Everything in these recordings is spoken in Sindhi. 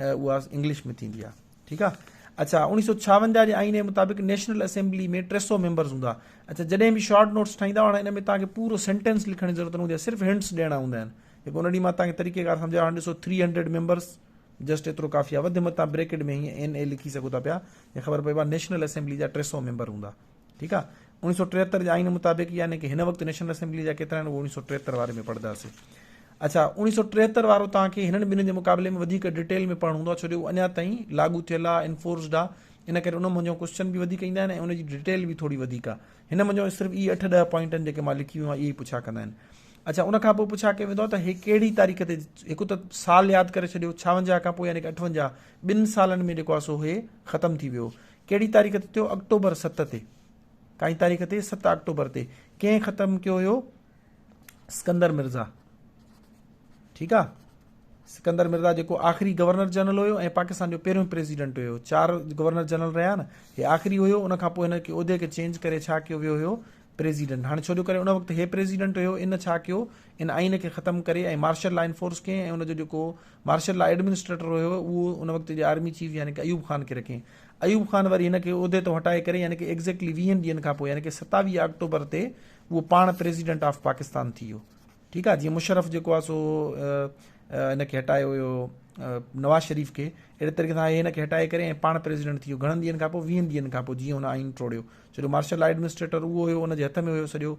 اها انگلش ۾ ٿيندي آهي ٺيڪ آهي اڇا اوڻيهه سو ڇاونجاهه جي آئين مطابق نيشنل اسيمبلي ۾ ٽي سو ميمبرز هوندا. اڇا جڏهن به شارٽ نوٽس ٺاهيندا هاڻي ان ۾ توهان کي پورو سينٽينس لکڻ جي ضرورت نه هوندي آهي صرف هنٽس ڏيڻا هوندا آهن جيڪو ان ڏينهن مان توهان کي طريقي ڪار سمجهايو هاڻي ڏسو ٿري هنڊريڊ ميمبرس جسٽ ايترو ڪافي آهي وڌ ۾ وڌ توهان بريڪيٽ ۾ هيئن اين اي لکي سگهو ٿا پيا جي خبر پئي نيشنل اسيمبلي جا ٽي سو ميمبر هوندا ٺيڪ آهي اوڻيهه سو ٽيهتر جي آئين مطابق يعني ڪي هن وقت نيشنل اسيمبلي جا ڪيترا آهن اهو اوڻيهه سو ٽيهتر واري ۾ پڙهنداسين. اڇا اوڻيهه سو ٽيهتر وارو توهان کي هنن ٻنهين جي مقابلي ۾ وڌيڪ ڊيٽيل ۾ پڙهڻو هوندو آهي ڇو جو اهو اڃا تائين لاڳو ٿيل آهي انفورسڊ آهي ان ڪري ان منجهون ڪوسچن به وڌيڪ ايندا آهن ۽ ان جي ڊيٽيل به ٿوري وڌيڪ آهي هن منجهون صرف اهي اٺ ڏهه پوائنٽ آهن جيڪي مان لکي ويو آهيان اهي ئي پڇا ڪندا آهن. اڇا ان کان پوء پڇا ڪيو ويندو آهي ته هي ڪهڙي تاريخ تي هڪ ته سال ياد ڪري ڇڏيو ڇاونجاهه کان پوء يعني ڪي اٺونجاهه ٻن سالن ۾ جيڪو آهي سو هي ختم ٿي ويو ڪهڙي تاريخ تي ٿيو آڪٽوبر 7 تي. ڪائين تاريخ تي 7 آڪٽوبر تي. ڪنهن ختم ڪيو هيو؟ سڪندر مرزا. ٺيڪ آ سڪندر مرزا جيڪو آخري گورنر جنرل هيو ۽ پاڪستان جو پهريون پريزيڊنٽ هيو. چار گورنر جنرل رهيا نه هي آخري هيو ان کان پوء هن کي عهدي کي چينج ڪري ڇا ڪيو ويو هيو پريزيڊنٽ. هاڻي ڇو جو ڪري ان وقت هي پريزيڊنٽ هيو ان ڇا ڪيو ان آئين کي ختم ڪري ۽ مارشل لا انفورس ڪيائين ۽ ان جو جيڪو مارشل لا ايڊمنسٽريٽر هيو اهو ان وقت جي آرمي چيف يعني ڪي ايوب خان کي رکيائين. ايوب خان وري هن کي عهدي تان هٽائي ڪري يعني ڪي ايگزيڪٽلي ويهن ڏينهن کان پوء يعني ڪي ستاويهه آڪٽوبر تي اهو پاڻ پريزيڊنٽ آف پاڪستان ٿي ويو. ٺيڪ آ جيئن مشرف جيڪو آ سو هن کي هٽايو هيو نواز شريف کي اهڙي طريقي سان هي هن کي هٽائي ڪري ۽ پاڻ پريزيڊنٽ ٿي ويو گهڻن ڏينهن کان پوء ويهن ڏينهن کان پوء جيئن هن آئين ٽوڙيو ڇو جو مارشل لا ايڊمنسٽريٽر اهو هيو ان جي هٿ ۾ هيو سڄو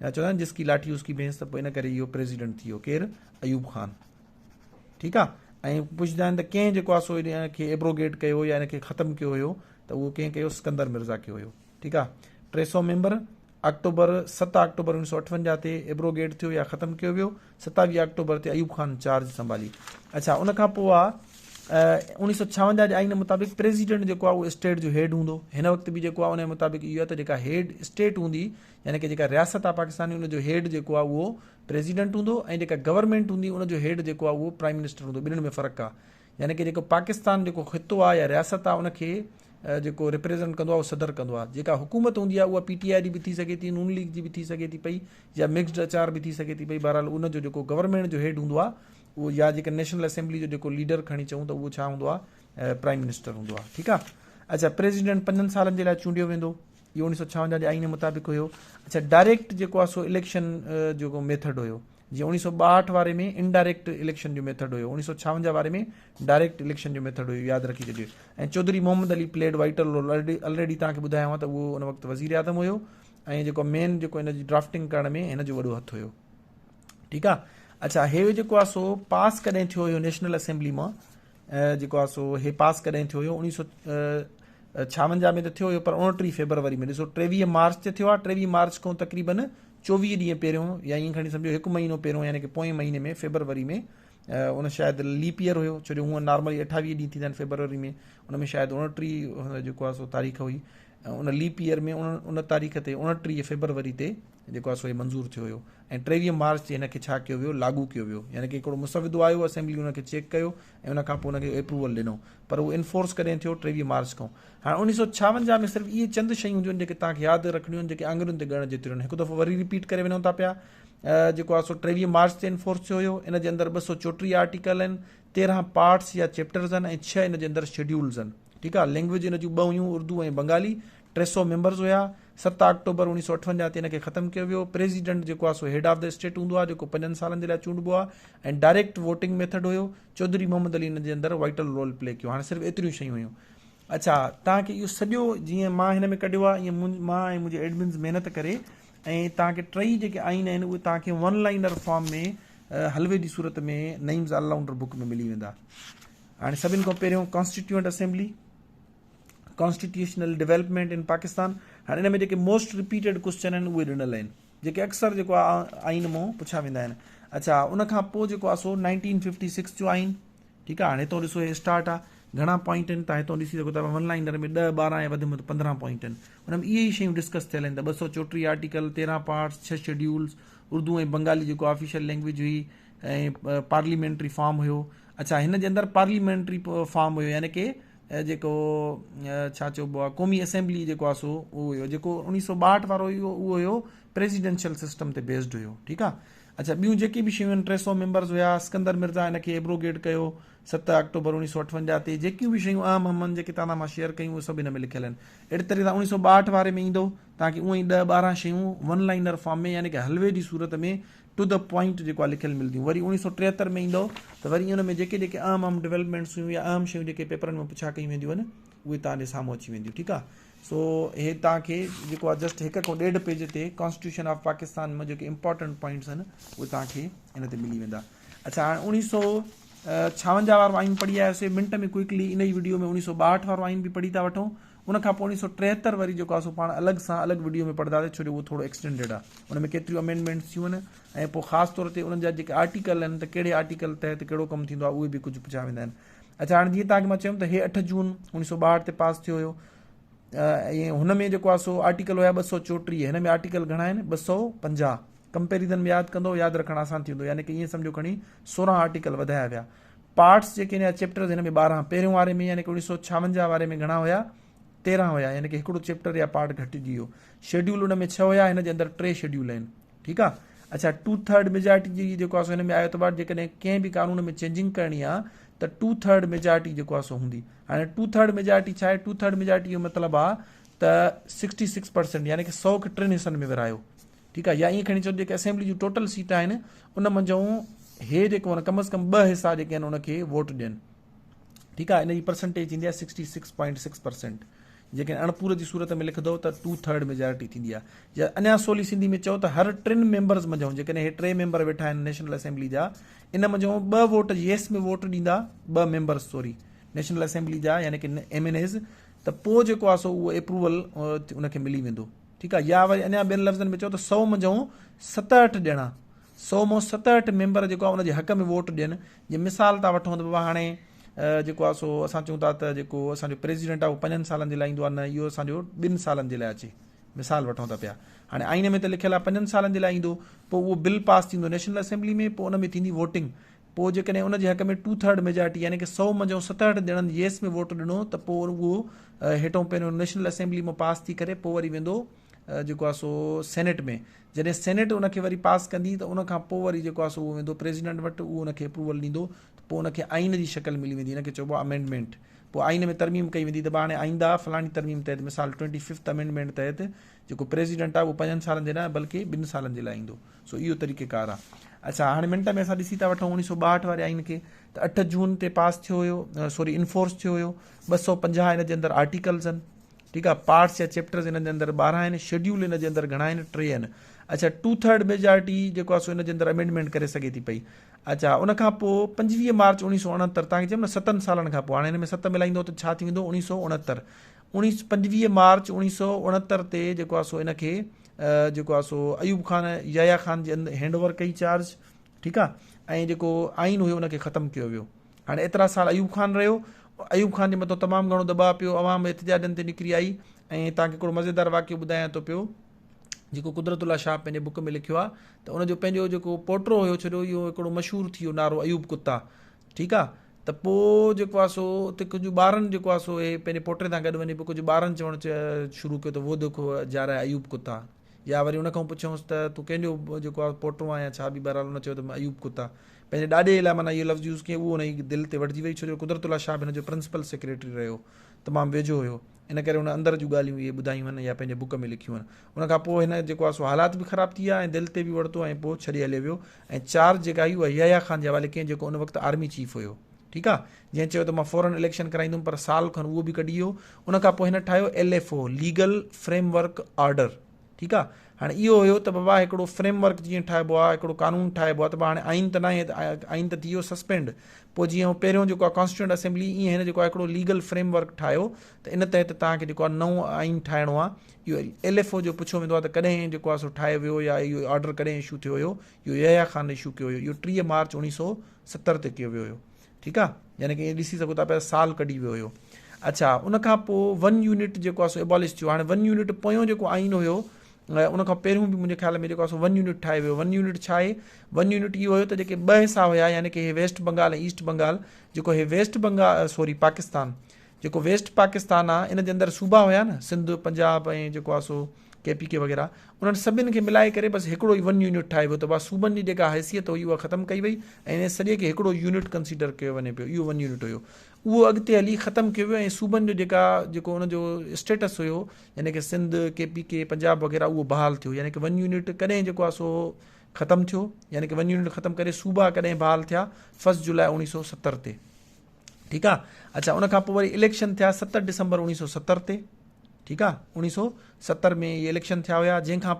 چوندا آهن جس ڪي لاٺي اس ڪي ڀينس ته پوء ان ڪري اهو پريزيڊنٽ ٿي ويو ڪير ايوب خان. ٺيڪ آ ۽ پڇندا آهن ته ڪنهن جيڪو آ سو ان کي ايبروگيٽ ڪيو يا ان کي ختم ڪيو هيو ته اهو ڪنهن ڪيو سڪندر مرزا ڪيو هيو ٺيڪ آ ٽي سو ميمبر آڪٽوبر 7 آڪٽوبر 1958 تي ايبروگيٽ ٿيو يا ختم ڪيو ويو 27 آڪٽوبر تي ايوب خان چارج سنڀالي اڇا ان کان پوء آ 1956 جي آئين مطابق پريزيڊنٽ جيڪو آ اهو اسٽيٽ جو هيڊ هوندو هن وقت به جيڪو آ ان مطابق اهو آ ته جيڪا هيڊ اسٽيٽ هوندي يعني ڪي جيڪا رياست آ پاڪستان جي ان جو هيڊ جيڪو آ اهو پريزيڊنٽ هوندو ۽ جيڪا گورنمينٽ هوندي ان جو هيڊ جيڪو آهي اهو پرائم منسٽر هوندو ٻنهن ۾ فرق آهي يعني ڪي جيڪو پاڪستان جيڪو خطو آهي يا رياست آهي ان کي جيڪو ريپريزنٽ ڪندو آهي اهو صدر ڪندو آهي جيڪا حڪومت هوندي آهي اها پي ٽي آء جي به ٿي سگهي ٿي نون ليگ جي به ٿي سگهي ٿي پئي يا مڪسڊ اچار به ٿي سگهي ٿي پئي بهرحال ان جو جيڪو گورنمينٽ جو هيڊ هوندو آهي اهو يا جيڪا نيشنل اسيمبلي جو جيڪو ليڊر کڻي چئون ته اهو ڇا هوندو آهي پرائم منسٽر هوندو آهي ٺيڪ آهي اچھا پريزيڊنٽ پنجن سالن جي لاء چونڊيو ويندو اهو اوڻيهه سؤ ڇاونجاهه جي آئين مطابق هيو. اڇا ڊائريڪٽ جيڪو آهي سو اليڪشن جيڪو ميٿڊ هيو جيئن اوڻيهه سؤ ٻاهٺ واري ۾ انڊائريڪٽ اليڪشن جو ميٿڊ هيو اوڻيهه سؤ ڇاونجاهه واري ۾ ڊائريڪٽ اليڪشن جو ميٿڊ هيو ياد رکي ڇڏجو ۽ Chaudhry Muhammad Ali played vital role already توهان کي ٻڌايو آهي ته اهو ان وقت وزير اعظم هيو ۽ جيڪو مين جيڪو ان جي ڊرافٽنگ ڪرڻ ۾ هن جو وڏو هٿ هيو ٺيڪ آهي اڇا هي جيڪو آهي سو پاس ڪڏهن ٿيو هيو نيشنل اسيمبلي مان جيڪو آهي سو هي پاس ڪڏهن ٿيو هيو اوڻيهه سو ڇاونجاهه ۾ ته ٿيو هيو پر اوڻٽيهه فيبروري ۾ ڏسو ٽيويهه مارچ تي ٿيو آهي ٽيويهه مارچ کان تقريبن چوويهه ڏينهن پهريون يا ائين کڻي سمجهو هڪ مهينو پهريون يعني ڪي پوئين مهيني ۾ فيبروري ۾ ان شايد ليپ ايئر هيو ڇو جو هونء نارملي اٺاويهه ڏينهن ٿيندا آهن فيبروري ۾ ان ۾ شايد اوڻٽيهه جيڪو آهي سو تاريخ هئي ان ليپ ايئر ۾ ان تاريخ تي اوڻٽيهه فيبروري تي جيڪو آهي سو هي منظور ٿيو هيو ۽ 23 مارچ تي هن کي ڇا ڪيو ويو لاڳو ڪيو ويو يعني ڪي هڪڙو مسودو آيو اسيمبلي ان کي چيڪ ڪيو ۽ ان کان پوء ان کي اپروول ڏنو پر اهو انفورس ڪڏهن ٿيو 23 مارچ کان هاڻي 1956 ۾ صرف اهي چند شيون هونديون آهن جيڪي توهان کي ياد رکڻيون آهن جيڪي آڱرين تي ڳڻڻ جيتريون آهن هڪ دفعو وري رپيٽ ڪري وڃون ٿا پيا جيڪو آهي سو 23 مارچ تي انفورس ٿيو هيو ان جي اندر 234 آرٽيڪل آهن 13 پارٽس يا چيپٽرز آهن ۽ 6 ان جي اندر شيڊيولز آهن ٺيڪ آهي لينگويج ان جون ٻه هيون اردو ۽ بنگالي 300 ميمبرز هيا ست آڪٽوبر اوڻيهه سؤ اٺونجاهه تي ان کي ختم ڪيو ويو. پريزيڊنٽ جيڪو آهي سو هيڊ آف the state هوندو آهي جيڪو پنجن سالن جي لاء چونڊبو آهي ۽ ڊائريڪٽ ووٽنگ ميٿڊ هيو. چوڌري محمد علي ان جي اندر وائٽل رول پلي ڪيو. هاڻي صرف ايتريون شيون هيون. اڇا توهان کي اهو سڄو جيئن مان هن ۾ ڪڍيو آهي ائين مان ۽ منهنجي ايڊمنز محنت ڪري ۽ توهان کي ٽئي جيڪي آئين آهن اهي توهان کي ون لائنر فارم ۾ حلوي جي صورت ۾ نعيمز آل رائونڊر بڪ ۾ ملي ويندا. هاڻي سڀن کان پهريون constituent assembly. Constitutional development in Pakistan هاڻي ان ۾ جيڪي موسٽ رپيٽيڊ ڪوسچن آهن اهي ڏنل آهن جيڪي اڪثر جيڪو آهي آئين مون پڇا ويندا آهن اڇا ان کان پوء جيڪو آهي سو 1956 جو آئين ٺيڪ آهي هاڻي هتو ڏسو هي اسٽارٽ آهي گهڻا پوائنٽ آهن تان هتو ڏسي سگهو ٿا ون لائنر ۾ 10 12 ۽ وڌ ۾ وڌ 15 پوائنٽ آهن ان ۾ اهي ئي شيون ڊسڪس ٿيل آهن ته 234 آرٽيڪل 13 پارٽس 6 شيڊيولز اردو ۽ بنگالي جيڪو آفيشل لينگويج هئي ۽ پارليمينٽري فارم هيو اڇا هن جي اندر پارليمينٽري فارم هيو يعني ڪي جيڪو ڇا چئبو آهي قومي اسيمبلي جيڪو آهي سو اهو هيو جيڪو 1962 وارو هيو اهو هيو پريزيڊنشل سسٽم تي بيسڊ هيو ٺيڪ آهي اڇا ٻيون جيڪي به شيون آهن 300 ميمبرز هيا اسڪندر مرزا ان کي ايبروگيٽ ڪيو 7 آڪٽوبر 1958 تي جيڪيون به شيون اهم اهم آهن جيڪي توهان سان مان شيئر ڪيون اهي سڀ ان ۾ لکيل آهن اهڙي طريقي سان 1962 واري ۾ ايندو توهان کي اونئن ئي ڏهه ٻارهن شيون ون لائنر فارم ۾ يعني ڪه حلوي جي صورت ۾ ٽو the point جيڪو آهي لکيل ملنديون وري 1973 ۾ ايندو ته وري ان ۾ جيڪي جيڪي اهم اهم ڊولپمينٽس هيون يا اهم شيون جيڪي پيپرن ۾ پڇا ڪيون وينديون آهن اهي توهان جي سامهون اچي وينديون ٺيڪ آهي سو هي توهان کي جيڪو آهي جسٽ هڪ کان ڏيڍ پيج تي ڪانسٽيٽيوشن آف پاڪستان ۾ جيڪي امپارٽنٽ پوائنٽس آهن اهي توهان کي ان تي ملي ويندا. اڇا هاڻي اوڻيهه سو ڇاونجاهه وارو آئين پڙهي آياسي منٽ ۾ ڪوئڪلي ان ئي وڊيو ۾ اوڻيهه سو ٻاهٺ وارو آئين به پڙهي ٿا وٺون ان کان پوء اوڻيهه سو ٽيهتر وري جيڪو آهي سو پاڻ الڳ سان الڳ وڊيو ۾ پڙهنداسي ڇو جو اهو ٿورو ايڪسٽينڊيڊ آهي ان ۾ ڪيتريون امينڊمينٽس ٿيون آهن ۽ پوء خاص طور تي انهن جا جيڪي آرٽيڪل آهن ته ڪهڙي آرٽيڪل تحت ڪهڙو ڪم ٿيندو آهي اهي به ڪجهه پڇيا ويندا آهن. اڇا هاڻي جيئن توهان کي مان چيم ته هي اٺ جون اوڻيهه سو ٻاهٺ تي پاس ٿيو هيو ۽ هن ۾ جيڪو آهي سو آرٽيڪل هيا 234 هن ۾ آرٽيڪل گهڻا آهن 250 ڪمپيريزن ۾ ياد ڪندو ياد رکڻ آسان ٿي ويندو يعني ڪي ائين سمجهو کڻي 16 آرٽيڪل وڌايا ويا پارٽس جيڪي آهن يا چيپٽرز هن ۾ 12 پهريون واري ۾ يعني ڪي 1956 واري ۾ گهڻا هيا 13 هيا يعني ڪي هڪڙو چيپٽر يا پارٽ گهٽجي ويو شيڊيول ان ۾ 6 هيا هن جي اندر 3 شيڊيول آهن ٺيڪ آ اڇا ٽو ٿرڊ ميجارٽي جي جيڪو آ سو هن ۾ آيو ته بار جيڪڏهن ڪنهن به قانون ۾ چينجنگ ڪرڻي آ ته ٽو ٿرڊ ميجارٽي جيڪو آ سو هوندي هاڻي ٽو ٿرڊ ميجارٽي ڇا آهي ٽو ٿرڊ ميجارٽي جو مطلب آ ته سڪسٽي سڪس پرسنٽ يعني ڪي سو کي ٽن حصن ۾ ورهايو ٺيڪ آ يا ائين کڻي چئو جيڪي اسيمبلي جون ٽوٽل سيٽ آهن ان منجهون هي جيڪو آهن ڪم از ڪم ٻه حصا جيڪي آهن ان کي ووٽ ڏين ٺيڪ آ ان جي پرسنٽيج ٿيندي آ sixty six point six percent جيڪڏهن اڻپور جي صورت ۾ لکندو ته ٽو ٿرڊ ميجارٽي ٿيندي آ يا اڃا سولي سنڌي ۾ چئو ته هر ٽن ميمبرز منجهون جيڪڏهن هي ٽي ميمبر ويٺا آهن نيشنل اسيمبلي جا ان منجهون ٻه ووٽ ييس ۾ ووٽ ڏيندا ٻه ميمبرز سوري نيشنل اسيمبلي جا يعني ڪي ايم اين ايز ته پوء جيڪو آ سو اهو اپروول ان کي ملي ويندو ٺيڪ آ يا وري اڃا ٻين لفظن ۾ چئو ته سو منجهون ستهٺ ڄڻا سو مون ستهٺ ميمبر جيڪو آ ان جي حق ۾ ووٽ ڏين جي مثال ٿا وٺون ته بابا هاڻي جيڪو آ سو اسان چون ٿا ته جيڪو اسان جو پريزيڊنٽ آ اهو پنجن سالن جي لاء ايندو آ نه اهو اسان جو ٻن سالن جي لاء اچي مثال وٺون ٿا پيا هاڻي آئين ۾ ته لکيل آ پنجن سالن جي لاء ايندو پوء اهو بل پاس ٿيندو نيشنل اسيمبلي ۾ پوء ان ۾ ٿيندي ووٽنگ پوء جيڪڏهن ان جي حق ۾ ٽو ٿرڊ ميجارٽي يعني ڪي سو منجهون ستهٺ ڄڻن ييس ۾ ووٽ ڏنو ته پوء اهو هيٺون پهريون نيشنل اسيمبلي مان پاس ٿي ڪري پوء وري ويندو جيڪو آهي سو سينيٽ ۾ جڏهن سينيٽ ان کي وري پاس ڪندي ته ان کان پوء وري جيڪو آهي سو اهو ويندو پريزيڊنٽ وٽ اهو ان کي اپروول ڏيندو ته پوء ان کي آئين جي شڪل ملي ويندي ان کي چئبو آهي امينڊمينٽ پوء آئين ۾ ترميم ڪئي ويندي ته هاڻي آئنده فلاڻي ترميم تحت مثال ٽوئنٽي ففٿ امينڊمينٽ تحت جيڪو پريزيڊنٽ آهي اهو پنجن سالن جي لاء بلڪه ٻن سالن جي لاء ايندو سو اهو طريقه ڪار آهي اڇا هاڻي منٽ ۾ اسان ڏسي ٿا وٺون اوڻيهه سو ٻاهٺ واري آئين کي ته اٺ جون تي پاس ٿيو هيو سوري انفورس ٿيو هيو ٻه سو پنجاهه ان جي اندر آرٽيڪلز آهن ٺيڪ آ پارٽس يا چيپٽرز انهن جي اندر 12 آهن شيڊيول ان جي اندر گهڻا آهن 3 آهن اڇا ٽو ٿرڊ ميجارٽي جيڪو آ سو ان جي اندر امينڊمينٽ ڪري سگهي ٿي پئي اڇا ان کان پوء 25 مارچ 1969 تان کي چيم نه ستن سالن کان پوء هاڻي هن ۾ ست ملائيندو ته ڇا ٿي ويندو 1969 19 25 مارچ 1969 تي جيڪو آ سو ان کي جيڪو آ سو ايوب خان يحيٰ خان جي هينڊ اوور ڪئي چارج ٺيڪ آ ۽ جيڪو آئين هيو ان کي ختم ڪيو ويو هاڻي ايترا سال ايوب خان رهيو، ايوب خان جي مٿان تمام گهڻو دٻاء پيو، عوام احتجاجن تي نڪري آئي ۽ توهان کي هڪڙو مزيدار واقعو ٻڌايان ٿو پيو جيڪو قدرت الله شاهه پنهنجي بڪ ۾ لکيو آهي ته ان جو پنهنجو جيڪو پوٽو هيو ڇو جو اهو هڪڙو مشهور ٿي ويو نعرو ايوب ڪتا ٺيڪ آهي ته پوء جيڪو آهي سو اتي ڪجهه ٻارن جيڪو آهي سو اهي پنهنجي پوٽي سان گڏ وڃي پوء ڪجهه ٻارن چوڻ شروع ڪيو ته وو ديکو جا رها هي ايوب ڪتا يا وري ان کان پڇيونس ته تون ڪنهن جو جيڪو آهي پوٽو آهين يا ڇا به بهرحال ان چيو ته ايوب ڪتا پنهنجي ڏاڏي لاء معنيٰ اهو لفظ يوز ڪيائين اهو هن جي دل تي وٺجي وئي ڇو جو قدرت الله شاهه به هن جو پرنسپل سيڪريٽري رهيو تمام ويجهو هيو ان ڪري هن اندر جون ڳالهيون اهي ٻڌايون آهن يا پنهنجي بڪ ۾ لکيون آهن ان کان پوء هن جيڪو آهي سو حالات به خراب ٿي ويا ۽ دل تي به ورتو ۽ پوء ڇڏي هليو ويو ۽ چارج جيڪا هئي اها يحيٰ خان جي حوالي ڪيائين جيڪو ان وقت آرمي چيف هيو ٺيڪ آ جنهن چيو ته مان فورن اليڪشن ڪرائيندم پر سال کن اهو به ڪڍي ويو ان کان پوء هن ٺاهيو L F O legal framework order ٺيڪ آ هاڻي اهو هيو ته بابا هڪڙو فريم ورڪ جيئن ٺاهبو آ هڪڙو قانون ٺاهبو آ ته بابا هاڻي آئين ته ناهي آئين ته ٿي ويو سسپينڊ پوء جيئن هو پهريون جيڪو آ ڪانسٽيٽيوئنٽ اسيمبلي ايئن هن جيڪو آ هڪڙو ليگل فريم ورڪ ٺاهيو ته ان تحت توهان کي جيڪو آ نئون آئين ٺاهڻو آ اهو ايل ايف او جو پڇيو ويندو آ ته ڪڏهن جيڪو آ سو ٺاهيو ويو يا اهو آرڊر ڪڏهن اشو ٿيو هيو اهو يحيٰ خان اشو ڪيو هيو اهو 30 مارچ 1970 تي ڪيو ويو هيو ٺيڪ آ يعني ڪي ڏسي سگهو ٿا پيا سال ڪڍي ويو هيو اڇا ان کان پوء ون يونٽ جيڪو آ سو ابالش ٿيو هاڻي ون يونٽ پويون جيڪو آئين هيو ان کان پهريون به منهنجي خيال ۾ جيڪو آ سو ون يونٽ ٺاهيو ويو ون يونٽ ڇا آهي ون يونٽ اهو هيو ته جيڪي ٻه حصا هيا يعني ڪي هي ويسٽ بنگال ۽ ايسٽ بنگال جيڪو هي ويسٽ بنگال سوري پاڪستان جيڪو ويسٽ پاڪستان آ ان جي اندر صوبا هيا نه سنڌ پنجاب ۽ جيڪو آ سو ڪي پي ڪي وغيره انهن سڀن کي ملائي ڪري بس هڪڙو ئي ون يونٽ ٺاهيو ويو ته اها صوبن جي جيڪا حيثيت هئي اها ختم ڪئي وئي ۽ ان سڄي کي هڪڙو يونٽ ڪنسيڊر ڪيو وڃي پيو اهو ون يونٽ هيو اهو اڳتي هلي ختم ڪيو ويو ۽ صوبن جو جيڪا جيڪو ان جو اسٽيٽس هيو يعني ڪي سنڌ ڪي پي ڪي پنجاب وغيره اهو بحال ٿيو يعني ڪي ون يونٽ ڪڏهن جيڪو آهي سو ختم ٿيو يعني ڪي ون يونٽ ختم ڪري صوبا ڪڏهن بحال ٿيا فرسٽ جولاء 1970 تي ٺيڪ آ اڇا ان کان پوء وري اليڪشن ٿيا 7 ڊسمبر 1970 تي ٺيڪ آ 1970 ۾ اهي اليڪشن ٿيا هيا جنهن کان پوء.